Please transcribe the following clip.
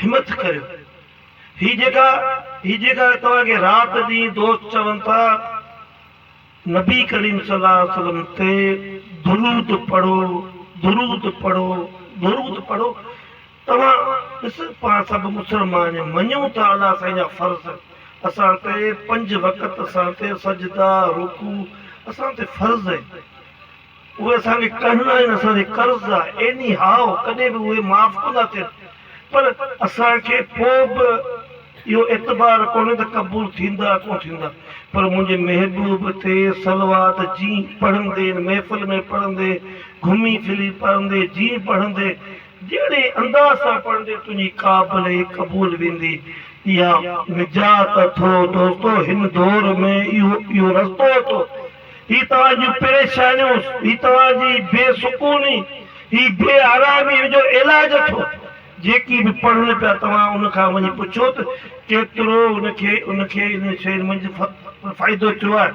همٿ ڪريو. هي جيڪا هي جيڪا توهان کي رات ڏينهن دوست چون ٿا نبي ڪريم صلي الله عليه وسلم تي درود پڙهو درود پڙهو درود پڙهو توهان ڏس پاڻ سڀ مسلمان آهيون مڃون ٿا الله سائين جا فرض اسان تي پنج وقت اسان تي سجدا رڪوع اسان تي فرض آهن. اهي اسان کي ڪرڻا آهن، اسان تي قرض آهي، ايني هاء ڪڏهن به اهي معاف ڪونه ٿا ٿين، پر اسان کي پوء به اهو اعتبار ڪونهي ته قبول ٿيندا ڪونه ٿيندا، پر منهنجي محبوب تي صلوات جين پڙهندي، ان محفل ۾ پڙهندي، گهمي ڦري پڙهندي، جين پڙهندي، جهڙي انداز سان پڙهندي تنهنجي قابل قبول ويندي، اها نجات اٿو دوستو، هن دور ۾ اهو اهو رستو اٿو. هي توهان جون پريشانيون، هي توهان جي بي سڪوني، هي بي آرامي هن جو علاج اٿو. جيڪي به پڙهن پيا توهان ان کان وڃي پڇو ته ڪيترو ان کي ان کي انهن شين منجهه فائدو ٿيو آهي.